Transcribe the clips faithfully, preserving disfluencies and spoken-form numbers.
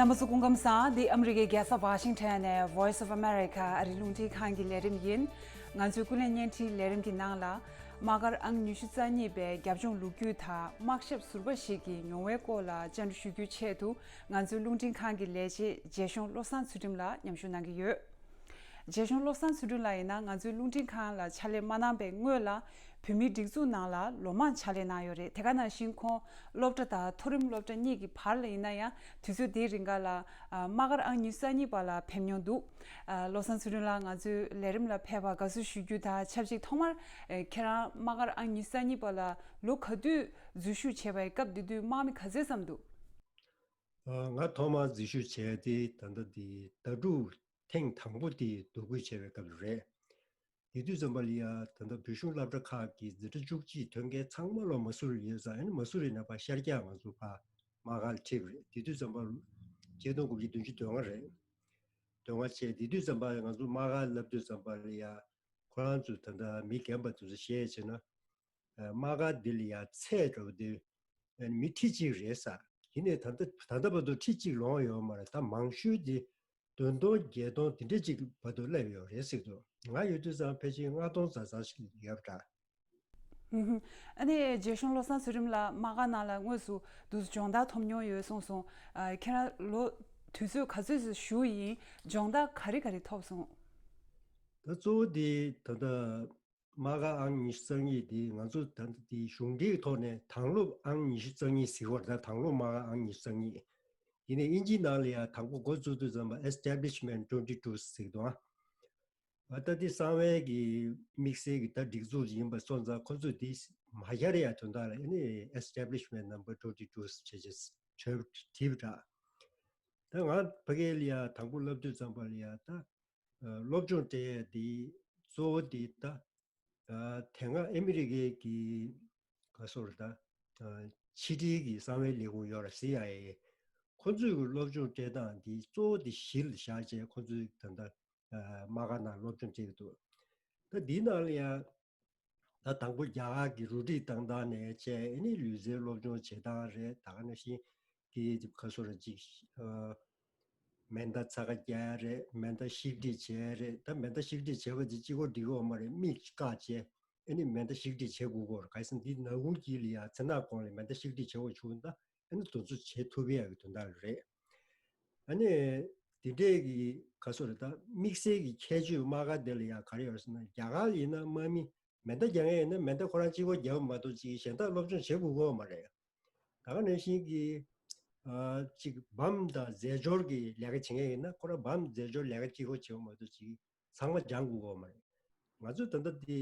རྣམ་པ་ཚོ་སྐུ་ཁམས་བཟང་། འདི་ཨ་མི་རི་ཀའི་རྒྱལ་ས་ཝ་ཤིང་ཊོན་ནས་Voice of America ཨ་རིའི་རླུང་འཕྲིན་ཁང་གི་ལས་རིམ་ཡིན། ང་ཚོའི་ཀུན་གླེང་བརྙན་འཕྲིན་ལས་རིམ་གྱི་ནང་ལ། དམག་སྒར་ཨང་ཉི་ཤུ་རྩ་གཉིས་པའི་རྒྱབ་ལྗོངས་ལོ་རྒྱུས་དང་། དམག་ཞབས་ཟུར་པ་ཞིག་གི་མྱོང་བའི་སྐོར་ལ་བཅར་འདྲི་ཞུ་རྒྱུའི་ཆེད་དུ། ང་ཚོའི་རླུང་འཕྲིན་ཁང་གི་ལས་བྱེད་རྒྱལ་གཞུང་བློ་བཟང་ཚུལ་ཁྲིམས་ལགས་མཉམ་ཞུགས་གནང་གི་ཡོད། རྒྱལ་གཞུང་བློ་བཟང་ཚུལ་ཁྲིམས་ལགས་ཡིན་ན། ང་ཚོའི་རླུང་འཕྲིན་ཁང་ལ་ཕྱག་ལས་མ་གནང་པའི་སྔོན་ལ། བོད་མིའི་སྒྲིག་འཛུགས་ནང་ལ་ལོ་མང་ཕྱག་ལས་གནང་ཡོད་རེད། དེ་ག་ནང་བཞིན་ཁོང་སློབ་གྲྭ་དང་མཐོ་རིམ་སློབ་གྲྭ་གཉིས་ཀྱི་བར་ལ་ཡིན་ན་ཡང་། དུས་ཚོད་དེའི་རིང་ག་ལ་ཨ་དམག་སྒར་ཨང་ཉི་ཤུ་རྩ་གཉིས་པ་ལ་ཕེབས་མྱོང་འདུག་ཨ་བློ་བཟང་ཚུལ་ཁྲིམས་ལགས་ང་ཚོའི་ལས་རིམ་ལ་ཕེབས་པར་དགའ་བསུ་ཞུ་རྒྱུ་དང་ཆབས་ཅིག་ཐོག་མར་ཨེ་ཁྱེད་རང་དམག་སྒར་ཨང་ཉི་ཤུ་རྩ་གཉིས་པ་ལ་ལོ་ག་དུས་འཛུལ་ཞུགས་བྱས་པའི་སྐབས་དེ་དུས་དམག་མི་ག་ཚོད་ཙམ་འདུག་ཨ་ང་ཐོག་མར་འཛུལ་ཞུགས་བྱས་དེ་ད་ལྟ་དེ་ཟླ་དྲུག་ཐེངས་དང་པོ་དེ་འདུ་འགོད་བྱས་པའི་སྐབས་རེད། དེ་དུས་ཙམ་པ་ལ་ཡ་ད་ལྟ་བོད་གཞུང་སློབ་གྲྭ་ཁག་གི་འཛིན་གྲྭ་བཅུ་གཅིག་ཐོན་མཁན་ཚང་མ་ལོ་མ་སུ་རི་ཡོད་ཙང་། ཨ་ནི་མ་སུ་རི་ནས་ཕར་ཤར་རྒྱག་ང་ཚོ་ཕར་དམག་སྒར་ལ་ཁྲིད་པ་རེད། དེ་དུས་ཙམ་པ་ཆིག་སྟོང་དགུ་བརྒྱ་བདུན་ཅུ་དོན་ལྔ་རེད། དོན་ལྔ་བྱས། དེ་དུས་ཙམ་པ་ང་ཚོ་དམག་སྒར་སླེབས་དུས་ཙམ་པ་ལ་ཡ་ཁོ་རང་ཚོས་ད་ལྟ་མི་རྒན་པ་དེ་ཚོ་བཤད་བྱས་ན། ཨ་དམག་སྒར་འདི་ལ་ཡ་ཚད་འདྲ་བོ་དེ་ཨ་ནི་མི་ཁྲི་གཅིག་རེད་ཟེར། ཡིན་ནའི་ད་ལྟ་ད་ལྟ་བར་དུ་ཁྲི་གཅིག་ལོངས་ཡོད་མ་རེད། ད་མང་ཤོས་དེ་བདུན་སྟོང་བརྒྱད་སྟོང་དེ་འདྲ་ཅིག་བར་དུ་སླེབས་ཡོད་རེད་ཟེར་འདུག་ང་ཡོད་དུས་ཙང་ཕལ་ཆེར་ལྔ་སྟོང་ཙམ་ཙམ་ཞིག་ཡོད་པ་འདྲ། ཨུ་ཧུམ། ཨ་ནི་རྒྱལ་གཞུང་བློ་བཟང་ཚུལ་ཁྲིམས་ལགས་དམག་སྒར་ནང་ལ་དངོས་སུ་དུ་སྦྱོང་བརྡར་ཐོབ་མྱོང་ཡོད་གསུངས་སོང་། ཨ་ཁྱེད་རང་ལོ་དུས་ཚོད་ག་ཚོད་ཙམ་བཞུགས་ཡིན། སྦྱོང་བརྡར་ག་རེ་ག་རེ་ཐོབ་སོང་། ད་གཙོ་བོ་དེ་ད་ལྟ་དམག་སྒར་ཨང་ཉི་ཤུ་རྩ་གཉིས་དེ་ང་ཚོ་ད་ལྟ་དེ་གཞུང་འབྲེལ་གྱི་ཐོག་ནས་དྭང་སློབ་ཨང་ཉི་ཤུ་རྩ་གཉིས་ཟེར་བ་རེད། ད་དྭང་སློབ་དམག་སྒར་ཨང་ཉི་ཤུ་རྩ་གཉིས། ཡིན་ནའི་དབྱིན་ཇིའི་ནང་ལ་ཡང་དང་པོ་འགོ་བཙུགས་དུས་ཙམ་པ་Establishment twenty two ཟེར་གྱི་འདུག་ཨ། ཨ་ད་དེ་གསང་བའི་གི་དམིགས་བསལ་གྱི་ད་སྒྲིག་འཛུགས་ཡིན་པ་སོང་ཙང་ཁོ་ཚོས་དེ་མ་ཤར་ཡ་དོན་དག་ལ་ཨ་ནི་Establishment number twenty two བྱས་བྱས་བྲིས་པ་འདྲ། ད་ང་ཕ་གི་ལ་ཡ་དང་པོ་སླེབས་དུས་ཙམ་པ་ལ་ཡ་ད་ཨ་སློབ་སྦྱོང་སྤྲད་ཡ་དེ་གཙོ་བོ་དེ་ད་ཨ་དེ་སྔ་ཨ་མི་རི་ཀའི་གི་ག་སོར་ད་ཨ་ཕྱི་དྲིལ་གྱི་གསང་བའི་ལས་ཁུངས་ཡོད་ར་སི་ཨའི་ཨེ། ཁོ་ཚོས་གི་སློབ་སྦྱོང་སྤྲད་སྟངས་དེ་གཙོ་བོ་དེ་གཞི་ལ་བཞག་བྱས་ཁོ་ཚོས་ད་ལྟ་ཨ་དམག་སྒར་ནང་སློབ་སྦྱོང་སྤྲད་ཀྱི་འདུག་ད་འདིའི་ནང་ལ་ཡང་ད་དང་པོ་རྒྱ་གར་གྱི་རུ་སྒྲིག་བཏང་སྟངས་ནས་བྱས། ཨ་ནི་ལུས་རྩལ་སློབ་སྦྱོང་བྱེད་སྟངས་རེད། ད་ག་ནང་བཞིན་གྱི་ཁ་སོ་ར་ཅིག་ཨ་མེ་མདའ་ཚ་ཁ་རྒྱག་ཡ་རེད། མེ་མདའ་བཤིག་སྒྲིལ་བྱེད་ཡ་རེད། ད་མེ་མདའ་བཤིག་སྒྲིལ་བྱེད་པ་དེ་གཅིག་པོ་འགྲིག་གི་ཡོད་མ་རེད། མིག་བཀག་བྱས་ཨ་ནི་མེ་མདའ་བཤིག་སྒྲིལ་བྱེད་དགོས་ཀྱི་ཡོད་རེད། གལ་སྲིད་འདི་ནག་ཁུང་དཀྱིལ་ལ་ཡ་མཚན་ནག་གོང་ལ་མེ་མདའ་བཤིག་སྒྲིལ་བྱེད་དགོས་བྱུང་ན། ཨ་ནི་དེ་ཚོ་བྱེད་ཐུབ་ཡག་གི་དོན་དག་རེད། ཨ་ནི་དེ་འདྲས་ཀྱི་ག་སོ་རེད། ད་དམིགས་བསལ་གྱི་ཁྱད་ཆོས་དམག་སྒར་དེ་ལ་ཡང་ག་རེ་ཡོད་ཟེར་ན། རྒྱ་གར་ཡིན་ན་དམག་མི་མེ་མདའ་རྒྱག་མཁན་ཡིན་ན་མེ་མདའ་ཁོ་རང་གཅིག་པོ་རྒྱབ་མ་གཏོགས་ཅིག་གཞན་དག་སློབ་སྦྱོང་བྱེད་དགོས་ཀྱི་ཡོད་མ་རེད། ད་ག་ནང་བཞིན་གྱི་ཨ་ཅིག་བམ་དང་རྫས་སྦྱོར་གྱི་ལས་ཀ་བྱེད་མཁན་ཡིན་ན་ཁོ་རང་བམ་རྫས་སྦྱོར་ལས་ཀ་གཅིག་པོ་བྱེད་དགོས་མ་གཏོགས་ཅིག་ཚང་མ་སྦྱང་དགོས་ཀྱི་ཡོད་མ་རེད། ང་ཚོས་ད་ལྟ་དེ་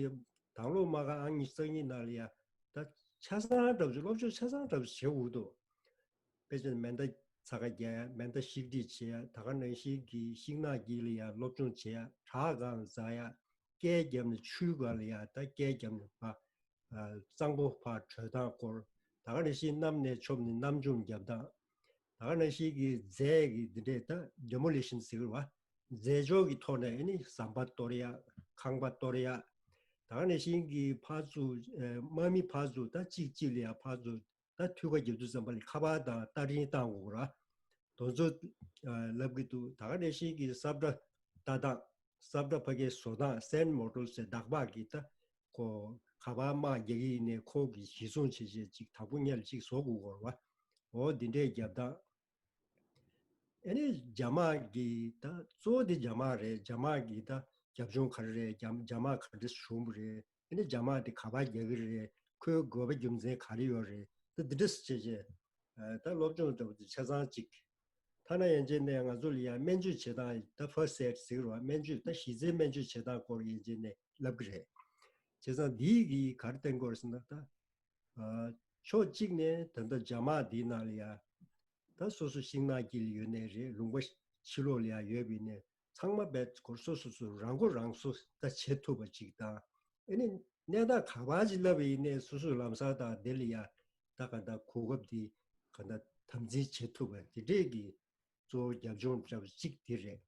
དྭང་སློབ་དམག་སྒར་ཨང་ཉི་ཤུ་རྩ་གཉིས་ནང་ལ་ཡ་ད་ཆ་ཚང་འདྲ་པོ་ཅིག་སློབ་སྦྱོང་ཆ་ཚང་འདྲ་པོ་ཅིག་བྱེད་དགོས་འདུག་དཔེ་ཆ་མེ་མདའ་ཚ་ཁ་རྒྱག་ཡ། མེ་མདའ་བཤིག་སྒྲིལ་བྱེད་ཡ། ད་ག་ནང་བཞིན་གྱི་ཤིང་ནགས་དཀྱིལ་ལ་ཡ་སློབ་སྦྱོང་བྱེད་ཡ། བྲག་སྒང་འཛེག་ཡ། སྐས་བརྒྱབ་ནས་ཆུའི་སྒང་ལ་ཡ་ད་སྐས་བརྒྱབ་ནས་ཕར་ཨ་གཙང་པོ་ཕར་བྲོས་སྟངས་སྐོར། ད་ག་ནང་བཞིན་གནམ་ནས་མཆོངས་ནས་གནམ་མཆོང་རྒྱབ་སྟངས། ད་ག་ནང་བཞིན་གྱི་རྫས་ཀྱི་འདི་འདྲས་ད་demolition ཟེར་གྱི་རེད་བ། རྫས་སྦྱོར་གྱི་ཐོག་ནས་ཨ་ནི་ཟམ་པ་གཏོར་ཡ། ཁང་པ་གཏོར་ཡ། ད་ག་ནང་བཞིན་གྱི་ཕར་ཚུར་ཨ་དམག་མི་ཕར་ཚུར་ད་གཅིག་གཅིག་ལ་ཡ་ཕར་ཚུར་ད་མཐུད་ཁ་རྒྱབ་དུས་ཙམ་པ་ལ་ཁ་པར་དང་སྟ་རེངས་བཏང་དགོས་ར། དེ་ཚོ་ཨ་ལབ་ཀྱི་འདུག་ད་ག་ནང་བཞིན་གྱི་སབ་ཁྲ་ལྟ་སྟངས། སབ་ཁྲ་ཕ་གིའི་བཟོ་སྟངས། སན་མོ་ཊོར་ཟེར་འདག་པ་གི་ད་ཁོ་ག་པར་དམག་རྒྱག་གི་ཡིན་ནའི་ཁོ་གི་གཞི་བཟུང་བྱས་བྱས་ཅིག་དང་པོ་ཉིད་ལ་ཅིག་བཟོ་དགོས་ཀྱི་རེད་བ། འོ་འདི་འདྲས་རྒྱབ་སྟངས། ཨ་ནི་རྒྱ་དམག་གི་ད་གཙོ་བོ་དེ་རྒྱ་དམག་རེད། རྒྱ་དམག་གི་ད་རྒྱབ་ལྗོངས་ག་རེ་རེད། རྒྱ་རྒྱ་དམག་ག་འདྲས་བྱུང་བ་རེད། ཨ་ནི་རྒྱ་དམག་དེ་ག་པར་རྒྱག་གི་རེད། ཁོའི་དགོས་པ་རྒྱུ་མཚན་ག་རེ་ཡོད་རེད། ད་འདི་འདྲས་བྱས་བྱས་ཨ་ད་སློབ་སྦྱོང་འདྲ་པོ་དེ་ཆ་ཚང་གཅིག་ཐ་ན་ཡན་ཆད་ནས་ང་ཚོ་ལ་ཡང་སྨན་བཅོས་བྱེད་སྟངས་ད་first aid ཟེར་གྱི་རེད་བ། སྨན་བཅོས་ད་གཞི་རྩའི་སྨན་བཅོས་བྱེད་སྟངས་སྐོར་ཡན་ཆད་ནས་ལབ་ཀྱི་རེད། བྱས་ཙང་འདིས་གིས་ག་རེ་བསྟན་གྱི་ཡོད་རེད་ཟེར་ན། ད་ཨ་ཕྱོགས་གཅིག་ནས་ད་ལྟ་རྒྱ་དམག་འདིའི་ནང་ལ་ཡ་ད་སོ་སོ་ཤིང་ནགས་དཀྱིལ་ཡོད་ནའི་རེད། ལུང་པ་ཕྱི་ལོགས་ལ་ཡ་ཡོད་པ་ཡིན་ནའི་ཚང་མ་རྦད་དེ་སོ་སོ་སོ་རང་མགོ་རང་གསོ་ད་བྱེད་ཐུབ་པ་ཅིག་དང་། ཨ་ནི་གནས་སྟངས་ག་པར་ཅིག་སླེབས་པ་ཡིན་ནའི་སོ་སོའི་ལམ་སང་དང་དེ་ལ་ཡ་ད་ག་ད་གོ་སྐབས་དེ་ག་ད་དམ་འཛིན་བྱེད་ཐུབ་པ་དེ་འདྲས་ཀྱི་གཙོ་བོ་རྒྱབ་ལྗོངས་འདྲ་བ་གཅིག་དེ་རེད།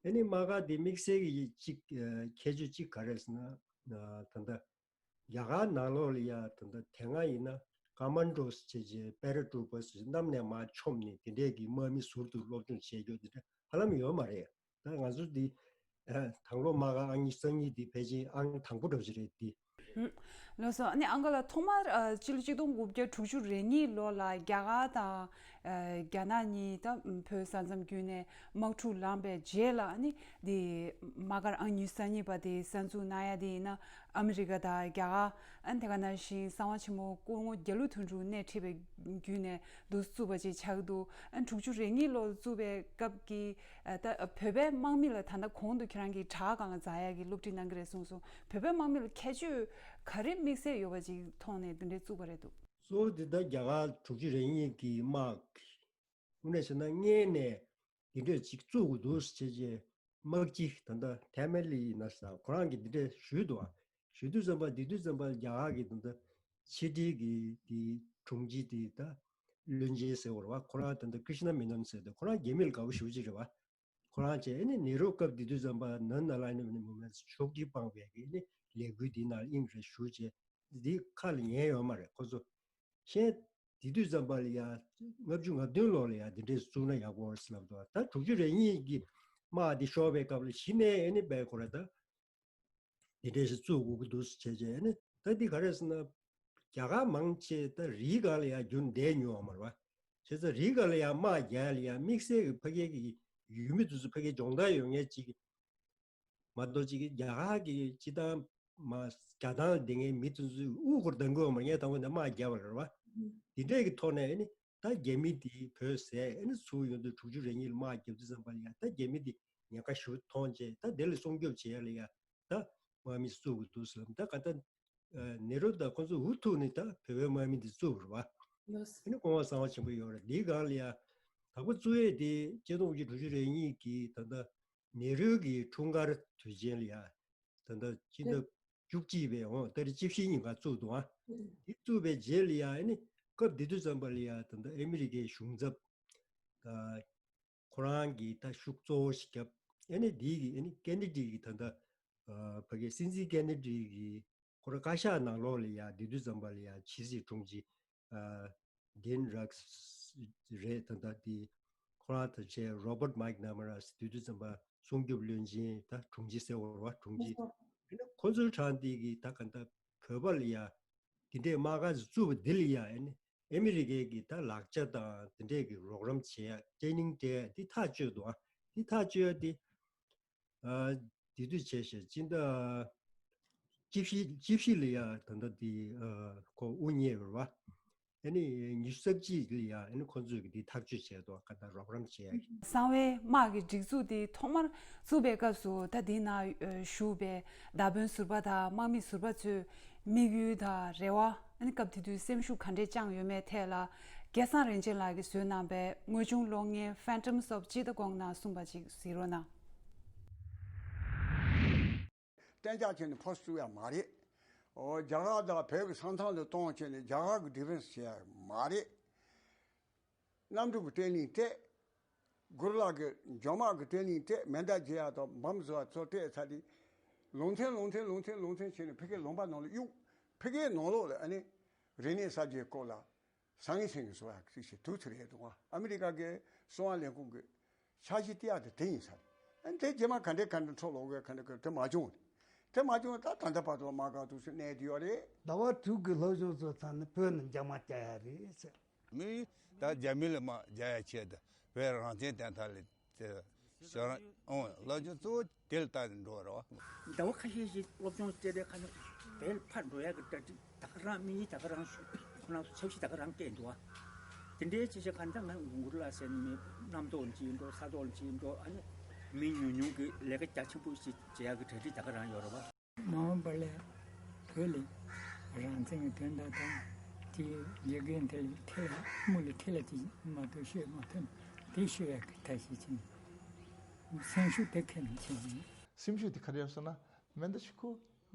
ཨ་ནི་དམག་སྒར་དེ་དམིགས་བསལ་གྱི་གཅིག་ཨ་ཁྱད་ཆོས་གཅིག་ག་རེ་རེད་ཟེར་ན། ཨ་ད་ལྟ་རྒྱ་གར་ནང་ལོགས་ལ་ཡ་ད་ལྟ་དེ་སྔ་ཡིན་ན་ ཀ་མན་ཌོ་སི་བྱས་བྱས་པེ་ར་ཊུ་རུ་པ་སི་བྱས་གནམ་ནས་མར་མཆོངས་ནས་དེ་འདྲས་ཀྱི་དམག་མི་ཟུར་དུ་སློབ་སྦྱོང་བྱས་རྒྱུ་དེ་འདྲ་ཧ་ལམ་ཡོད་མ་རེད། ད་ང་ཚོ་འདི་ཨ་དང་ལོ་དམག་སྒར་ཨང་གཉིས་གསར་རྙིང་འདི་ཕལ་ཆེར་ཨང་དང་པོ་འདྲ་བོ་ཞིག་རེད་འདི། ལགས་སོ། ཨ་ནི་ཨང་ག་ལགས་ཐོག་མར་ཨ་སྤྱི་ལོ་གཅིག་སྟོང་དགུ་བརྒྱ་དྲུག་ཅུ་རེ་གཉིས་ལོ་ལ་རྒྱ་གར་དང་ཨ་རྒྱ་ནག་གཉིས་ད་བོད་ས་མཚམས་བརྒྱུད་ནས་དམག་འཁྲུག་ལངས་པའི་རྗེས་ལ་ཨ་ནི་འདི་དམག་སྒར་ཨང་གཉིས་གསར་རྙིང་པ་དེ་གསར་འཛུགས་གནང་ཡ་དེ་ཡིན་ན་ཨ་མི་རི་ཀ་དང་རྒྱ་གར་ཨ་ནི་དེ་ག་ནང་བཞིན་གསང་བ་ཆེན་མོ་སྐུ་ངོ་རྒྱ་ལོ་དོན་གྲུབ་སྣེ་ཁྲིད་པའི་བརྒྱུད་ནས་འདུག་བཙུགས་པ་ཅིག་ཆགས་འདུག་ཨ་ནི་དྲུག་ཅུ་རེ་གཉིས་ལོ་བཙུགས་པའི་སྐབས་ཀྱི་ཨ་ད་བོད་པའི་དམག་མི་ལ་ད་ལྟ་གོང་དུ་ཁྱེད་རང་གིས་དྲ་སྒང་ལ་འཛུལ་ཡག་གི་སློབ་ཁྲིད་གནང་གི་རེད་གསུངས་སོང་། བོད་པའི་དམག་མི་ལ་ཁྱད་ཆོས་ག་རེ་དམིགས་བསལ་ཡོད་པ་ཅིག་མཐོང་ནས་འདི་འདྲའི་བཙུགས་པ་རེད་འདུག་གཙོ་བོ་འདི་ལྟར་རྒྱ་གར་དྲུག་ཅུ་རེ་གཉིས་ཀྱི་དམག་དངོས་གནས་བྱས་ན་སྔོན་ནས་འདི་འདྲས་ཅིག་བཙུགས་དགོས་འདུག་ཟེར་བྱས་རྗེས་དམག་སྤྱི་ད་ལྟ་ཐའེ་མེ་ལི་ཡིན་ན་ཟེར་ཁོ་རང་གིས་འདི་འདྲས་ཞུས་འདུག་ཨ། ཞུས་དུས་ཙམ་པ་འདི་དུས་ཙམ་པ་རྒྱ་གར་གྱི་ད་ལྟ་ཕྱི་འབྲེལ་གྱི་དེ་དྲུང་ཆེ་དེ་ད་བློན་ཆེན་ཟེར་བ་རེད་བ། ཁོ་རང་ད་ལྟ་ཀྲི་ཤི་ན་མེ་ནོན་ཟེར་དུས་ཁོ་རང་རྒྱ་མི་ལ་དགའ་པོ་ཞེ་པོ་ཅིག་རེད་བ། ཁོ་རང་བྱས་ཨ་ནི་ནེ་རུ་སྐབས་དེ་དུས་ཙམ་པ་ནན་ཨ་ལ་ཡིན་ནམ་མི་མེད་ཕྱོགས་སྒྲིག་སྤངས་པའི་གི་ཨ་ནི་ལས་འགུལ་འདི་ནང་དབྱིངས་རེ་ཞུགས་བྱས་འདི་ཁ་ལ་ཉན་ཡོད་མ་རེད། ཁོ་ཚོ་གཞན་དེ་དུས་ཙམ་པ་ལ་ཡ་ལྔ་བཅུ་ང་བདུན་ལོ་ལ་ཡ་འདི་འདྲས་བཙུགས་ན་ཡག་པོ་རེད་ཟེར་ལབ་འདུག་ད་དྲུག་ཅུ་རེ་གཉིས་ཀྱི་དམག་འདི་ཤོར་བའི་སྐབས་ལ་གཞི་ནས་ཨ་ནི་བས་ཁོ་ར་ད། འདི་འདྲས་ཞིག་བཙུགས་དགོས་ཀྱི་འདུག་ཟེར་བྱས་བྱས་ནས་ད་འདི་ག་རེ་ཟེར་ན། རྒྱ་གར་མང་ཆེ་ད་རིའི་སྒང་ལ་ཡང་རྒྱུག་བསྡད་མྱོང་བ་མ་རེད་བ། བྱས་ཙང་རིའི་སྒང་ལ་ཡང་དམག་རྒྱག་ཡ་ལ་ཡང་དམིགས་བསལ་གྱི་ཕ་གིའི་གི་ཡུལ་མི་དེ་ཚོ་ཕ་གིའི་སྦྱོང་བརྡར་ཡོད་མཁན་ཅིག་མ་གཏོགས་ཅིག་རྒྱ་གར་གི་སྤྱི་བཏང་མ་རྒྱ་ཐང་ལ་བསྡད་མཁན་མི་དེ་ཚོའི་དབུ་སྐོར་གཏང་གི་ཡོད་མ་རེད། ངས་དང་པོ་ནས་དམག་རྒྱག་པ་རེད་བ། འདི་འདྲས་ཀྱི་ཐོག་ནས་ཨ་ནི་ད་རྒྱ་མི་དེ་བོད་ཟས་ཨ་ནི་ཚུར་ཡོང་དུས་དྲུག་ཅུ་རེ་གཉིས་ལ་དམག་རྒྱབ་དུས་ཙམ་པ་ལ་ཡང་ད་རྒྱ་མི་དེ་ཉེན་ཁ་ཞེ་པོ་མཐོང་བྱས་ད་དེ་ལ་སྲུང་སྐྱོབ་བྱེད་ཡ་ལ་ཡ། ད་དམག་མི་བཙུགས་དགོས་འདུག་ཟེར་ལབ། ད་ག་ད་ནེ་རུ་དང་ཁོང་ཚོ་འུ་ཐུག་ནས་ད་བོད་པའི་དམག་མི་འདི་བཙུགས་པ་རེད་བ། ལགས་སོ། ཨ་ནི་སྐུ་ངོ་གསང་བ་ཆེན་པོ་ཡོད་རེད། འདིའི་སྒང་ལ་ཡ་དང་པོ་བཙུགས་ཡས་དེ་ཆིག་སྟོང་དགུ་བརྒྱ་དྲུག་ཅུ་རེ་གཉིས་ཀྱི་ད་ལྟ་ནེ་རུ་གི་འཁྲུངས་སྐར་དུས་ཆེན་ལ་ཡ་ད་ལྟ་སྤྱི་ཟླ་བཅུ་གཅིག་པའི་འོང་ཏ་རིག་བཅུ་བཞི་ཉིན་ཀ་བཙུགས་འདུག་ཨ། འདི་བཙུགས་པའི་རྗེས་ལ་ཡ་ཨ་ནི་སྐབས་དེ་དུས་ཙམ་པ་ལ་ཡ་ད་ལྟ་ཨ་མི་རི་ཀའི་གཞུང་ཚབ་ད། ཁོ་རང་གིས་ད་ཤུགས་གཙོ་བོ་ཞིག་བརྒྱབ། ཨ་ནི་འདི་གི་ཨ་ནི་ཀེ་ནེ་ཌི་གི་ད་ལྟ་ཨ་ཕ་གི་སྲིད་འཛིན་ཀེ་ནེ་ཌི་གི་ཁོ་རང་བཀའ་ཤག་ནང་ལོགས་ལ་ཡ་དེ་དུས་ཙམ་པ་ལ་ཡ་ཕྱི་སྲིད་དྲུང་ཆེ་ཨ་ཌིན་རག་རེད། ད་ལྟ་དེ་ཁོ་རང་དང་བཅས་རོ་བར་མེག་ནམ་ར་དེ་དུས་ཙམ་པ་སྲུང་སྐྱོབ་བློན་ཆེན་ད་དྲུང་ཆེ་ཟེར་བ་རེད་བ། དྲུང་ཆེ། ཨ་ནི་ཁོ་ཚོའི་གྲས་འདི་གི་ད་ག་ད་བོད་པ་ལ་ཡ་དེ་འདྲའི་དམག་སྒར་བཙུགས་པ་འདི་ལ་ཡ་ཨ་ནི། ཨ་མི་རི་ཀའི་གི་ད་ལག་ཆ་དང་དེ་འདྲས་ཀྱི་རོགས་རམ་བྱེད་ཡ་ཊེ་ནིང་སྤྲད་ཡ་འདི་ཐག་གཅོད་འདུག་ཨ། འདི་ཐག་གཅོད་ཡ་འདི་ཨ་འདི་དུས་བྱས་ཤག་སྤྱི་ཟླ་བཅུ་བཞི་བཅུ་བཞི་ལ་ཡ་ད་ལྟ་འདི་ཨ་ཁོ་དབུ་བརྙེས་པ་རེད་བ། ཨ་ནི་ཉི་ཤུ་རྩ་གཅིག་ལ་ཡ་ཨ་ནི་ཁོ་ཚོས་གི་འདི་ཐག་གཅོད་བྱས་འདུག་ཨ། ག་ད་རོགས་རམ་བྱེད་ཡ་གི། གསང་བའི་དམག་གི་སྒྲིག་འཛུགས་འདི་ཐོག་མར་བཙུགས་པའི་སྐབས་སུ་ད་འདི་ན་ཨ་བཞུགས་པའི་མདའ་དཔོན་ཟུར་པ་དང་དམག་མི་ཟུར་པ་ཚོས་དམིགས་ཡུལ་དང་རེ་བ། ཨ་ནི་སྐབས་དེ་དུས་སེམས་ཤུགས་ག་འདྲས་བཅངས་ཡོད་མེད་ཐད་ལ་སྐལ་བཟང་རིན་ཆེན་ལགས་ཀྱིས་བཟོས་གནང་པའི་དངོས་བྱུང་གློག་བརྙན་Phantoms of Chittagong ནང་གསུངས་པ་ཅིག་གཟིགས་རོགས་གནང་། གཏན་འཇགས་བྱས་ནས་ཕོ་སི་བཙུགས་ཡ་མ་རེད། ཨོ་རྒྱ་གར་དང་བོད་ཀྱི་ས་མཚམས་ལ་གཏོང་བྱས་ནས་རྒྱ་གར་གྱི་ཌི་ཕེན་སི་བྱེད་ཡ་མ་རེད། གནམ་གྲུ་གི་ཊེ་ནིང་སྤྲད། གུ་རུ་ལགས་ཀྱི་འཇོན་དམག་གི་ཊེ་ནིང་སྤྲད། མེ་མདའ་རྒྱག་ཡ་དང་འབམ་བཟོ་བ་ཚོ་སྤྲད་ཚར་དུས། ལུང་མཐུན་ལུང་མཐུན་ལུང་མཐུན་ལུང་མཐུན་བྱས་ནས་ཕ་གིའི་ལུང་པ་ནང་ལ་གཡུགས། ཕ་གིའི་ནང་ལོགས་ལ་ཨ་ནི་རིག་གནས་གསར་བརྗེའི་སྐོར་ལ་སང་ཉིན་སང་ཉིན་བཟོ་བ་ཞིག་དུས་ཚོད་རེད་འདུག་ཨ། ཨ་མི་རི་ཀ་གི་གསང་བ་ལས་ཁུངས་ཀྱི་འཆར་གཞི་དེ་ཡག་དེ་དེ་ཡིན་ས་རེད། ཨ་ནི་དེ་རྗེས་མ་ག་འདྲས་ག་འདྲས་འཕྲོ་ལོག་གི་ག་འདྲས་ག་འདྲས་མ་བྱུང་རེད། དེ་མ་བྱུང་ད་ད་ལྟ་བར་དུ་མ་ག་དུས་སུ་གནས་བསྡད་ཡོད་རེད། ཟླ་བ་དྲུག་གི་སློབ་སྦྱོང་ཚོ་ཚར་ནས་བོད་ནས་འཇབ་མ་རྒྱག་ཡ་རེད་ཟེར། མི་ད་རྒྱ་མི་ལ་མ་རྒྱག་ཡ་ཆེད་དུ་བོད་རང་བཙན་བསྟན་ཐབས་ལ་དེ་ཞོར་ཨོ་སློབ་སྦྱོང་གཙོ་བོ་དེ་ལ་ལྟ་ནས་འགྲོ་བ་རེད་བ། ཟླ་བ་ཁ་ཤས་ཤིག་སློབ་སྦྱོང་སྤྲད་དེ་ཁ་ནས་བོད་ཕར་འགྲོ་ཡ་གི་གྲ་སྒྲིག་ད་ག་རང་དམིགས་ཡུལ་ད་ག་རང་ཞུ་ཁོ་རང་ཚོ་འཆར་གཞི་ད་ག་རང་བལྟས་འདུག་བ། དེ་འདྲའི་ཆེ་ཆེ་ག་འདྲ་ང་གུ་རུ་ལགས་ཟེར་ནས་མི་རྣམ་རྟོག་ཅིག་འགྲོ་ས་རྟོག་ཅིག་འགྲོ་ཨ་ནི་མི་ཉུང་ཉུང་གི་ལས་ཀ་རྒྱ་ཆེན་པོ་ཞིག་བྱེད་ཡ་གི་གྲ་སྒྲིག་ད་ག་རང་ཡོད་རེད་བ། མ་འོངས་པ་ལ་བོད་ལ་རང་བཙན་གྱི་དོན་དག་དང་དེའི་དགེ་རྒན་དེ་ལ་ཐེ་ལ་དམུ་ལ་ཐེ་ལ་དེ་མ་གཏོགས་ཤོད་མ་ཐུབ་དེ་ཤོད་ཡག་གི་ཐབས་ཤེས་བྱས་ནས་སེམས་ཤུགས་དེ་ཁྱེར་ནས་ཕྱིན་ཡིན། སེམས་ཤུགས་དེ་ག་རེ་ཡོད་ཟེར་ན་མེ་མདའ་ཞིག་ཁུར་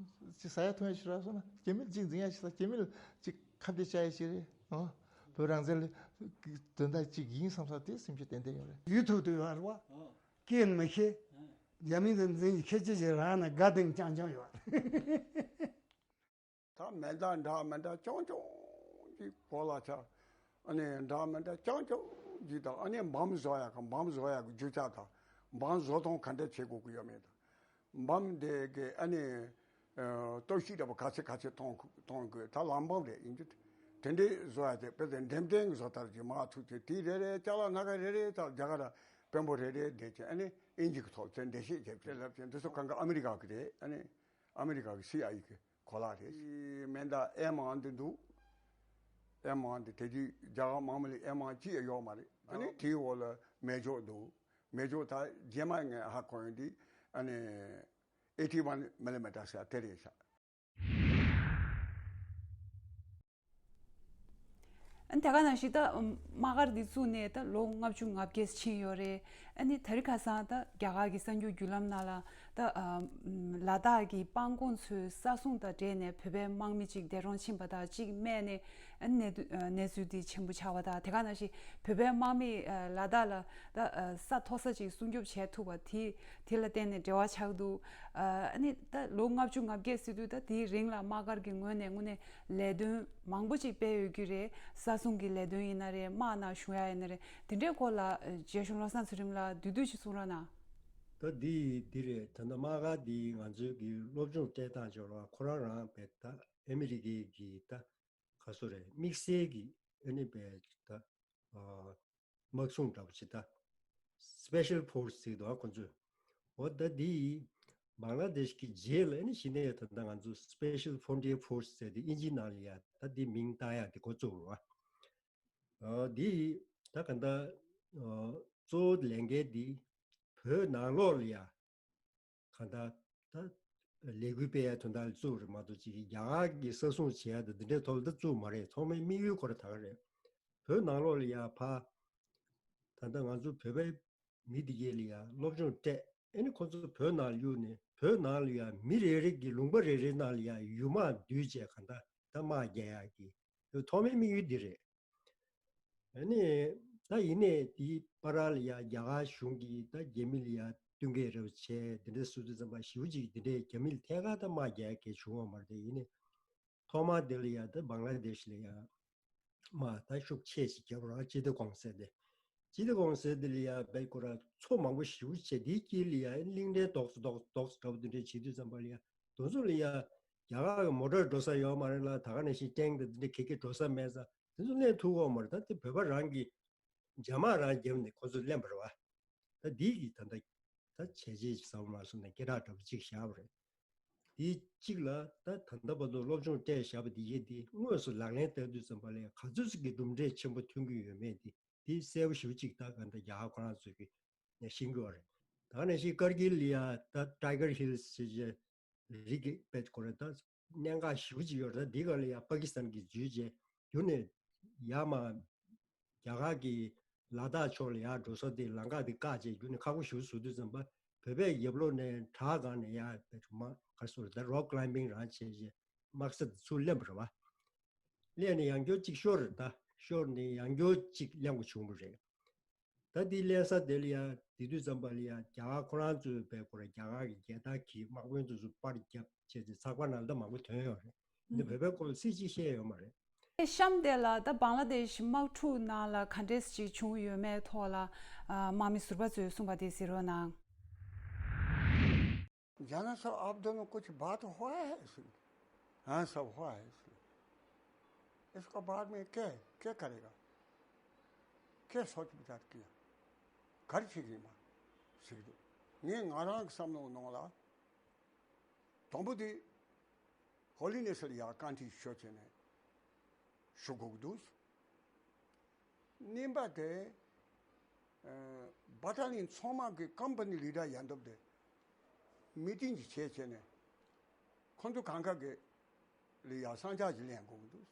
ཅིག་ཟ་ཡ་འཐུང་ཡ་ཞིག་རག་སོང་ན་རྒྱ་མིར་ཅིག་འཛིང་ཡ་ཞིག་ཟ་རྒྱ་མི་ལ་ཅིག་ཁ་གཏད་བཅག་ཡ་ཞིག་རེད་ཨང་། བོད་རང་བཙན་ལ་དོན་དག་ཅིག་ཡིན་བསམ་ས་དེ་སེམས་ཤུགས་ཏན་ཏན་ཡོད་རེད། ཡུལ་ཐུབ་ཐུབ་ཡོད་རེད་བ། སྐད་མི་ཤེས། རྒྱ་མི་དང་འཛིང་ཁྱེད་ཅི་ཞིག་རག་ན་དགའ་ལྡན་རྐྱང་རྐྱང་ཡོད། ད་མེ་མདའ་འདྲ་མི་འདྲ་རྐྱང་རྐྱང་ ཅིག་གོ་ལ་ཆ། ཨ་ནི་འདྲ་མི་འདྲ་རྐྱང་རྐྱང་ཅིག་དང་། ཨ་ནི་འབམ་བཟོ་ཡག་གི་འབམ་བཟོ་ཡག་གི་རྒྱུ་ཆ་དང་། འབམ་བཟོ་སྟངས་ག་འདྲ་བྱེད་དགོས་ཀྱི་ཡོད་མེད་དང་། འབམ་དེ་གི་ཨ་ནི་ཨ་སྟོབས་ཤུགས་འདྲ་པོ་ག་ཚད་ག་ཚད་གཏོང་གཏོང་དགོས། ད་ལམ་འབམ་རེད། ཡིན་རྒྱུ་དེ་འདྲའི་བཟོ་ཡག་དེ་དཔེ་དེ་འགྲེམས་སྟོན་བཟོ་ལྟར་གྱི་མ་ཐུག་ཚེ་དེ་རེ་རེ་ཅ་ལག་སྣ་ཁ་རེ་རེ་དང་རྒྱ་གར་དཔོན་པོ་རེ་རེ་བསྡད་ཀྱི་ཨ་ནི་ཨིན་ཇི་གི་ཐོག་ཚད་འགྲེལ་བཤད་བྱས་ཚེ་ལབ་ཀྱི་འདི་ཚོ་གང་ག་ཨ་མི་རི་ཀ་གི་རེད། ཨ་ནི་ཨ་མི་རི་ཀ་གི་སི་ཨའི་ཨེ་གི་གོ་ལ་རེད། མེ་མདའ་ཨེམ་ཝན་འདི་འདུག་ཨེམ་ཝན་འདི་དེ་དུས་རྒྱ་གར་དམག་མི་ལ་ཨེམ་ཝན་གཅིག་ཡང་ཡོད་མ་རེད། ཨ་ནི་དེའི་འོག་ལ་མེ་སྒྱོགས་འདུག་མེ་སྒྱོགས་ད་རྗེས་མ་ངས་ཧ་གོ་ཡོང་དུས་ཨ་ནི་ཨེ་ཊི་ཝན་མི་ལི་མི་ཊར་ཟེར་དེ་རེད་ཤག་ཨ་ནི་དེ་ག་ནང་བཞིན་ད་དམག་སྒར་འདི་བཙུགས་ནས་ད་ལོ་ལྔ་བཅུ་ང་བརྒྱད་ཕྱིན་ཡོད་རེད། ཨ་ནི་དེ་རིང་ཁ་སང་ད་རྒྱ་གར་གྱི་གསར་འགྱུར་བརྒྱུད་ལམ་ནང་ལ་ད་ཨ་ལ་དྭགས་ཀྱི་སྤང་གོང་མཚོའི་ས་སྲུང་དང་འབྲེལ་ནས་བོད་པའི་དམག་མི་གཅིག་འདས་གྲོངས་ཕྱིན་པ་དང་གཅིག་རྨས་ནས་ཨ་ནི་གནས་དུ་ཨ་གནས་ཚུལ་འདི་ཆེན་པོ་ཆགས་པ་དང་། དེ་ག་ནང་བཞིན་བོད་པའི་དམག་མིས་ཨ་ལ་དྭགས་ལ་ད་ཨ་ས་མཐོ་ས་ཅིག་སྲུང་སྐྱོབ་བྱས་ཐུབ་པ་དེ་དེ་ལ་བརྟེན་ནས་འབྲེལ་བ་ཆགས་འདུག་ཨ་ནི་ད་ལོ་ལྔ་བཅུ་ང་བརྒྱད་ཟེར་དུས་ད་དེའི་རིང་ལ་དམག་སྒར་གྱི་ངོས་ནས་དངོས་གནས་ལས་དོན་མང་པོ་ཅིག་སྤེལ་ཡོད་རྒྱུ་རེད། ས་སྲུང་གི་ལས་དོན་ཡིན་ན་རེད། དམག་ནང་ཞུགས་ཡ་ཡིན་ན་རེད། དེ་འདྲའི་སྐོར་ལ་ཨ་རྒྱལ་གཞུང་བློ་བཟང་ཚུལ་ཁྲིམས་ལགས་བསྡུས་བསྡུས་ཅིག་གསུང་རོགས་གནང་། ད་འདི་འདི་རེད། ད་ལྟ་དམག་སྒར་འདི་ང་ཚོའི་གི་སློབ་སྦྱོང་སྤྲད་སྟངས་སྦྱོར་བ་ཁོ་རང་རང་བས་ད་ཨ་མི་རི་ཀའི་གི་ད་ག་སོ་རེད། དམིགས་བསལ་གྱི་ཨ་ནི་བས་ད་ཨ་དམག་སྲུང་འདྲ་པོ་ཅིག་ད་སི་པེ་ཤལ་ཕོར་སི་ཟེར་གྱི་འདུག་ཨ་ཁོ་ཚོས། འོ་ད་འདི་བང་ལ་དེཤ་གི་རྗེས་ལ་ཨ་ནི་གཞི་ནས་ད་ལྟ་ང་ཚོ་སི་པེ་ཤལ་ཕོན་ཊི་ཡར་ཕོར་སི་ཟེར་ཏེ་ཨིན་ཇིའི་ནང་ལ་ཡ་ད་འདི་མིང་བཏགས་ཡག་དེ་འགོ་བཙུགས་རེད་བ། ཨ་འདི་ད་ག་ད་ཨ་གཙོ་བོ་ལས་འགན་འདི་བོད་ནང་ལོགས་ལ་ཡ་གང་ལྟར་ད་ལས་འགུལ་སྤེལ་ཡ་དོན་དག་ལ་བཙུགས་རེད་མ་གཏོགས་ཅིག་རྒྱ་གར་གྱི་ས་སྲུང་བྱེད་ཡ་དང་འདི་འདྲའི་ཐོག་ལ་ད་བཙུགས་མ་རེད། ཐོག་མའི་དམིགས་ཡུལ་ཁོ་ར་ད་ག་རེད། བོད་ནང་ལོགས་ལ་ཡ་ཕ་ད་ལྟ་ང་ཚོ་བོད་པའི་མི་འདི་གས་ལ་ཡ་སློབ་སྦྱོང་སྤྲད། ཨེ་ནི་ཁོ་ཚོ་བོད་ནང་ལ་གཡུགས་ནས་བོད་ནང་ལ་ཡ་མི་རེ་རེ་གི་ལུང་པ་རེ་རེ་ནང་ལ་ཡ་ཡུལ་དམག་བསྡུས་བྱས་གང་ལྟར་ད་དམག་རྒྱག་ཡ་གི་ཐོག་མའི་དམིགས་ཡུལ་འདི་རེད། ཨ་ནི་ད་ཡིན་ནའི་དེའི་བར་ལ་ཡ་རྒྱ་གར་གཞུང་གིས་ད་རྒྱ་མི་ལ་ཡ་བསྟུན་མཁས་རེ་བྱས་འདི་འདྲ་བཟོ་དུས་ཙམ་པ་ཞེ་པོ་ཅིག་འདི་འདྲའི་རྒྱ་མི་ལ་ཐད་ཀར་ད་དམག་རྒྱག་མཁན་བྱུང་བ་མ་རེད་དེ། ཡིན་ནའི་ཐོག་མར་དེ་ལ་ཡ་ད་བང་ལ་དེཤ་ལ་ཡ་དམག་ད་ཤུགས་ཆེ་ཞིག་བརྒྱབ་ར། ཅི་ཏི་ཀོང་ཟེར་དེ་ཅི་ཏི་ཀོང་ཟེར་དེ་ལ་ཡ་བས་ཁོ་ར་མཚོ་མང་པོ་ཞེ་པོ་ཅིག་དེའི་དཀྱིལ་ལ་ཡ་གླིང་ཕྲན་རྡོག་རྡོག་རྡོག་འདྲ་པོ་འདི་འདྲ་བྱེད་དུས་ཙམ་པ་ལ་ཡ་དེ་ཚོ་ལ་ཡ་རྒྱ་གར་གི་མོ་ཊར་འགྲོ་ས་ཡོད་མ་རེད་ལ། ད་ག་ནང་བཞིན་ཊེང་དང་འདི་འདྲ་ག་གེ་འགྲོ་ས་མེད་ཙང་དེ་ཚོ་གླན་ཐུབ་ཀྱི་ཡོད་མ་རེད། ད་དེ་བོད་པ་རང་གི་རྒྱ་དམག་རང་བརྒྱབ་ནས་ཁོ་ཚོ་གླན་པ་རེད་བ། ད་འདི་གི་ད་ལྟ་ད་བྱས་རྗེས་ཟབ་མ་སོང་ནས་སྐད་གྲགས་འདྲ་པོ་ཅིག་བཞག་པ་རེད། དེ་གཅིག་ལ་ད་ད་ལྟ་བར་དུ་སློབ་སྦྱོང་སྤྲད་བཞག་པ་འདི་གས་དེ་དངོས་སུ་ལག་ལེན་བསྟར་དུས་ཙམ་པ་ལ་ག་ཚོད་ཅིག་གི་གྲུབ་འབྲས་ཆེན་པོ་ཐོན་གྱི་ཡོད་མེད་དེ་དེ་གསལ་པོ་ཞེ་པོ་ཅིག་ད་ག་འདྲ་རྒྱ་གར་ཁོ་རང་ཚོས་ཀྱི་ཤེས་ཀྱི་ཡོད་རེད། ད་ག་ནང་བཞིན་ཀར་གིལ་ལ་ཡ་ད་ཊའི་གར་ཧིལ་ཟེར་བྱས་རི་གི་དཔེ་ཁོ་རེ་ད་གནད་འགག་ཞེ་པོ་ཅིག་ཡོད་རེད། ད་འདི་ག་ལ་ཡ་པ་ཀི་སི་ཐན་གྱིས་འཛུལ་རྗེས་རྒྱུ་ནས་ཡ་མ་རྒྱ་གར་གྱི་ལ་དྭགས་ཕྱོགས་ལ་ཡ་འགྲོ་ས་དེ་ལམ་ཁ་དེ་བཀག་རྗེས་རྒྱུ་ནས་ཁག་པོ་ཞེ་པོ་བཟོ་དུས་ཙམ་པ་བོད་པས་རྒྱབ་ལོགས་ནས་བྲག་སྒང་ནས་ཡ་དཔེ་མ་ག་སོ་རེ་ད་རོག་ཀི་ལའིམ་བིང་རང་བྱས་རྗེས་དམག་ས་དེ་ཚུར་གླན་པ་རེད་བ། གླན་ནས་ཡང་བསྐྱར་གཅིག་ཤོར་རེད། ད་ཤོར་ནས་ཡང་བསྐྱར་གཅིག་གླན་དགོས་བྱུང་བ་རེད། ད་འདི་གླན་ས་དེ་ལ་ཡ་དེ་དུས་ཙམ་པ་ལ་ཡ་རྒྱ་གར་ཁོ་རང་ཚོའི་བས་ཁོ་ར་རྒྱ་གར་གྱི་རྒྱལ་དར་གྱིས་དམག་དཔོན་ཚོ་ཚོ་པར་བརྒྱབ་བྱས་ཏེ་ཚགས་པར་ནང་ལ་ད་མང་པོ་ཐོན་ཡོད་རེད། འདི་བོད་པའི་སྐོར་ལ་སྲིད་ཅིག་བཤད་ཡོད་མ་རེད། གཤམ་དེ་ལ་ད་བང་ལ་དེཤ་དམག་འཁྲུག་ནང་ལ་ག་འདྲས་ཅིག་བྱུང་ཡོད་མེད་ཐོག་ལ་ཨ་དམག་མི་ཟུར་པ་ཚོས་གསུངས་པ་དེ་གཟིགས་རོགས་གནང་། जाना सब आप दोनों कुछ बात हुआ है इसमें? हाँ, सब हुआ है इसमें। इसका बाद में क्या है? क्या करेगा? क्या सोच विचार किया? घर से ही मां सीख दो। ངས་ང་རང་གི་བསམ་བློའི་ནང་ལ་དང་པོ་དེ་ཧོ་ལི་ནེ་སི་ལ་ཡ་བཀའ་འདྲི་ཞུ་བྱས་ནས་ཞུ་དགོས་ཀྱི་འདུག་གཉིས་པ་དེ་ཨ་བ་ཊ་ལི་ཡན་ཚང་མ་གི་ཀམ་པ་ནི་ལི་ཌར་ཡ་འདུག་དེ་མི་ཊིང་ཅིག་བྱས་བྱས་ནས་ཁོང་ཚོ་གང་ག་གི་ལ་ཡ་གསང་རྒྱ་ཅིག་ལེན་དགོས་ཀྱི་འདུག་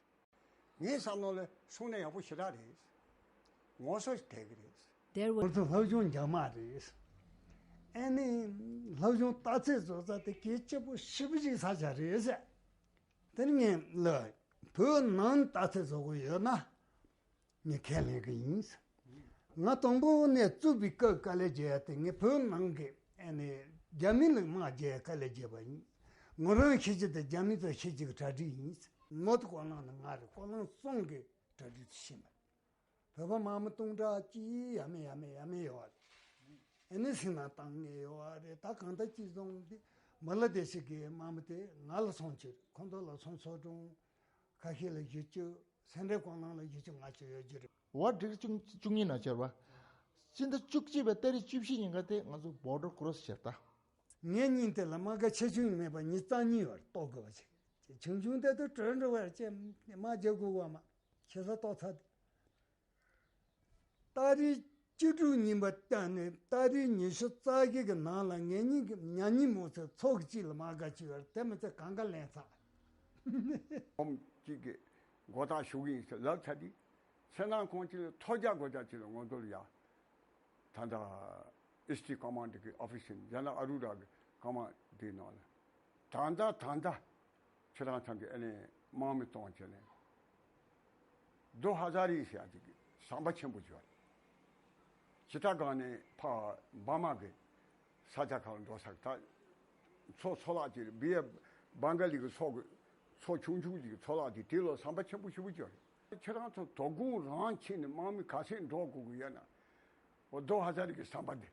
ངའི་བསམ་བློ་ལ་གསུང་ན་ཡག་པོ་ཞེ་དྲག་རེད། ངོ་སོ་ཞིག་དེ་གི་རེད། There were ང་ཚོ་སློབ་སྦྱོང་རྒྱག་མ་རེད། ཨ་ནི་སློབ་སྦྱོང་རྟགས་ཚད་བཟོ་ས་དེ་གལ་ཆེ་པོ་ཞེ་པོ་ཅིག་ས་ཆ་རེད་ཟེར། དེ་ནི་ངས་ལ་བོད་ནང་རྟགས་ཚད་བཟོ་དགོས་ཡོད་ན་ངས་ཁས་ལེན་གི་ཡིན། ང་དང་པོ་ནས་བཙུགས་པའི་སྐབས་དཀའ་ལས་བརྒྱབ་ཡ་དེ་ངས་བོད་ནང་གི་ཨ་ནི་རྒྱ་མི་ལ་དམག་རྒྱག་ཡ་དཀའ་ལས་བརྒྱབ་པ་ཡིན། ང་རང་ཤེས་ཀྱི་དེ་རྒྱ་མི་ཚོ་ཤེས་ཀྱི་གི་གྲ་སྒྲིག་ཡིན། ངོ་ཐུག་ཀོ་ལང་ནི་ང་རེད། ཀོ་ལང་སོང་གི་གྲ་སྒྲིག་ཤེས་མ་རེད། བོད་པ་དམག་མི་སྟོང་ཕྲག་གཅིག་ཡ་མེད་ཡ་མེད་ཡ་མེད་ཡོད་རེད། ཨེ་ནི་སེམས་ནང་བཏང་ངེས་ཡོད་རེད། ད་གང་ལྟར་ཅི་བཟུང་དེ་མི་ལ་དེ་ཞིག་གི་དམག་མི་དེ་ང་ལ་སོང་ཅིག་ཁོང་ཚོ་ལ་སོང་ཚོ་གྲོང་ཁ་ཤས་ལ་བཞི་བཅུ། སེ་འབྲས་ཀོ་ལང་ལ་བཞི་བཅུ་ལྔ་བཅུ་ཡོད་རྒྱུ་རེད། ཝ་ཊི་བཅུ་གཉིས་ནང་བཅར་བ། སྤྱི་ཟླ་བཅུ་གཅིག་པའི་ཏ་རིག་བཅུ་བཞི་ཉིན་ཀ་དེ་ང་ཚོ་བོར་ཌར་ཀོ་རོ་སི་བྱས་ད། ངའི་སྙིང་དེ་ལ་དམག་སྒར་ཆེ་ཆུང་མེད་པར་མི་རྩ་གཉིས་བར་གཏོགས་དགོས་པ་བྱས། ཆུང་ཆུང་དེ་དུ་གྲོས་འགྲོ་བར་བཅས་དམག་རྒྱག་དགོས་པ་མ། ཁྱེད་ས་ཏོག་ཚ་དེ། ཏ་རིག་བཅུ་དྲུག་ཉིན་པ་སྟེང་ནས་ཏ་རིག་ཉི་ཤུ་རྩ་བཞི་གི་ནང་ལ་ངེད་གཉིས་ཀྱི་ཉ་ཉིན་མོ་ཚོའི་ཚོགས་གཅིག་ལ་དམག་སྒར་བཅུག་ཡོད་རེད། དེ་མི་ཚེ་གང་ག་ལེན་ཚར། ཨོམ་གཅིག་གི་མགོ་ཐག་ཞུགས་ཡིན་ཟེར་ལབ་ཚར་དུས། ཚེ་ནང་ཁོང་གཅིག་ལ་ཐོ་རྒྱག་དགོས་རྒྱག་ཅིག་ལ་ངོ་རྒོལ་ཡ། ད་ལྟ་ཨི་སི་ཊི་ཀོ་མན་ཌི་གི་ཨོ་ཕི་སི་ཡིན། རྒྱ་ནག་ཨ་རུ་ར་གི་ཀོ་མན་ཌི་ནང་ལ། ད་ལྟ་ད་ལྟ་ཁྱེད་རང་ཚང་གི་ཨ་ནི་དམག་མི་གཏོང་བྱས་ནས། རྡོ་ཧ་ཛ་རི་ཟེར་ཡ་ཅིག་གི་ཟམ་པ་ཆེན་པོ་ཅིག་ཡོད་རེད། ཇི་ཏ་གང་ནས་ཕ་འབར་མ་གི་ས་ཆ་ཁག་ལ་འགྲོ་ས་ད། མཚོ་མཚོ་ལག་ཅིག་རེད། བི་ཡ་བང་ག་ལི་གི་མཚོ་གི་མཚོ་ཆུང་ཆུང་ཅིག་གི་མཚོ་ལག་དེ་དེ་ལ་ཟམ་པ་ཆེན་པོ་ཞེ་པོ་ཅིག་ཡོད་རེད། ཁྱེད་རང་ཚོ་དོ་དགོང་རང་ཕྱིན་ནས་དམག་མི་ག་ཚོད་འགྲོ་དགོས་ཀྱི་ཡོད་ན། འོ་རྡོ་ཧ་ཛ་རི་གི་ཟམ་པ་དེ་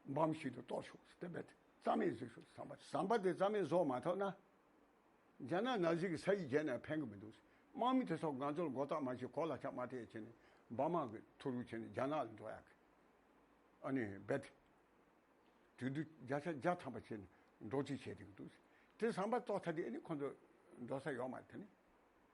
འབམ་ཞིག་ཏུ་གཏོར་ཤོག་ཟེར་དེ་རྦད་དེ་རྩ་མེད་བཟོས་ཤོག་ཟམ་པ་ཟམ་པ་དེ་རྩ་མེད་བཟོ་མ་ཐུབ་ན། རྒྱ་ནག་ནང་བཞིན་གྱི་ས་ཡིག་བརྒྱབ་ནས་ཕན་གྱི་མི་འདུག་དམག་མི་དེ་ཚོ་ང་ཚོར་མགོ་བཏགས་མ་བྱེད་གོ་ལ་ཆ་མ་ཐེ་བྱས་ནས་འབར་མ་གི་ཐུ་རུ་བྱས་ནས་རྒྱ་ནག་ལ་འགྲོ་ཡག་གི། ཨ་ནི་རྦད་དེ། དུས་འདི་བརྒྱ་ཆ་བརྒྱ་ཐམ་པ་བྱས་ནས་འགྲོ་རྩིས་བྱས་བསྡད་ཀྱི་འདུག་དེ་ཟམ་པ་གཏོར་ཚར་དུས་ཨ་ནི་ཁོང་ཚོ་འགྲོ་ས་ཡོད་མ་རེད། དེ་ནི་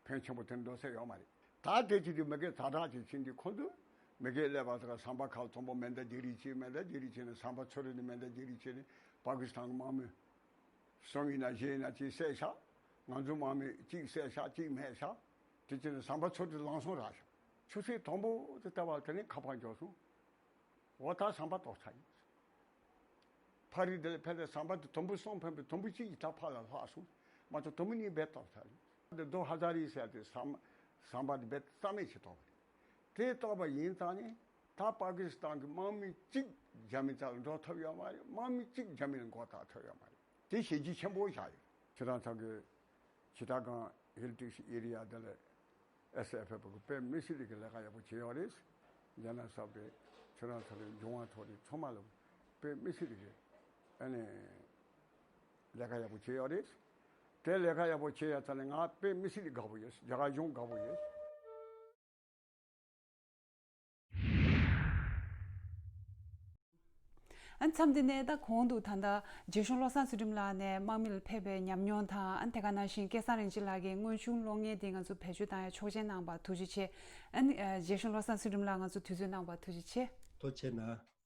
ཕོན་ཆེན་པོ་དེ་འགྲོ་ས་ཡོད་མ་རེད། ད་དེ་ཅི་དུས་མི་སྒེར་ཛ་དྲག་ཅིག་ཕྱིན་དུས་ཁོང་ཚོས་མི་སྒེར་ཀླད་པ་ཚོ་ཟམ་པ་ཁག་དང་པོ་མེ་མདའ་རྒྱག་རེས་བྱས། མེ་མདའ་རྒྱག་རེས་བྱས་ནས་ཟམ་པ་ཚུར་རེ་ནས་མེ་མདའ་རྒྱག་རེས་བྱས་ནས་པ་ཀི་སི་ཐན་གྱི་དམག་མི་གསུམ་ཡིན་ན་བཞི་ཡིན་ན་གཅིག་བསད་བཞག་ང་ཚོ་དམག་མི་གཅིག་བསད་བཞག་གཅིག་རྨས་བཞག་དེ་བྱས་ནས་ཟམ་པ་ཚུར་དེ་ལངས་སོང་ར་བཞག་ཆུ་ཚོད་དང་པོ་དེ་ལྟ་བ་དེ་ནས་ཁ་པར་འབྱོར་སོང་། འོ་ད་ཟམ་པ་གཏོར་ཚར་ཡིན། ཕ་རི་དེ་ལ་ཕེབས་ཏེ་ཟམ་པ་དེ་དུམ་བུ་གསུམ་ཕེབས་པའི་དུམ་བུ་གཅིག་གི་ད་ཕར་ལ་ལྷག་སོང་། མ་གཏོགས་དུམ་བུ་གཉིས་རྦད་གཏོར་ཚར་ཡིན། དེ་རྡོ་ཧ་ཛ་རི་ཟེར་དེ་ཟམ་ཟམ་པ་དེ་རྦད་རྩ་མེད་བྱེད་གཏོར་བ་རེད། དེ་གཏོར་བ་ཡིན་ཙང་ནས་ད་པ་ཀི་སི་ཐན་གྱི་དམག་མི་གཅིག་རྒྱ་མི་རྩ་ལ་འགྲོ་ཐུབ་ཡོད་མ་རེད། དམག་མི་གཅིག་རྒྱ་མི་ལ་མགོ་བཏགས་ཐུབ་ཡོད་མ་རེད། དེ་བྱས་རྗེས་ཆེན་པོ་བཞག་ཡོད། ཁྱེད་རང་ཚོ་གི་ཇི་ཏ་གང་ཧིལ་ཊི་ཨེ་རི་ཡ་དེ་ལ་ཨེས་ཨེཕ་ཨེཕ་གི་དཔེ་མི་སྲིད་ཀྱི་ལས་ཀ་ཡག་པོ་བྱས་ཡོད་རེད། རྒྱ་ནག་གསར་པའི་ཁྱེད་རང་ཚོ་གི་འབྱུང་བ་ཐོག་ནས་ཚང་མ་ལ་དཔེ་མི་སྲིད་ཀྱི་ཨ་ནི་ལས་ཀ་ཡག་པོ་བྱས་ཡོད་རེད། དེ་ལས་ཀ་ཡག་པོ་བྱས་ཡོད་ཙང་ནས་ང་དཔེ་མི་སྲིད་ཀྱི་དགའ་པོ་ཡོད། རྒྱ་གར་གཞུང་དགའ་པོ་ཡོད། ཨ་མཚམས་འདི་ནས་ད་གོང་དུ་ད་ལྟ་རྗེ་གཞུང་བློ་བཟང་ཚུལ་ཁྲིམས་ལགས་ནས་དམག་མི་ལ་ཕེབས་པའི་ཉམས་མྱོང་དང་། ཨ་དེ་ག་ནང་བཞིན་སྐལ་བཟང་རིན་ཆེན་ལགས་ཀྱིས་དངོས་བྱུང་གློག་བརྙན་འདི་ང་ཚོ་བེད་སྤྱོད་བཏང་ཡ་ཆོག་མཆན་གནང་བར་ཐུགས་རྗེ་ཆེ། ཨ་ནི་རྗེ་གཞུང་བློ་བཟང་ཚུལ་ཁྲིམས་ལགས་ང་ཚོ་དུས་ཚོད་གནང་བར་ཐུགས་རྗེ་ཆེ། ཐུགས་རྗེ་གནང་།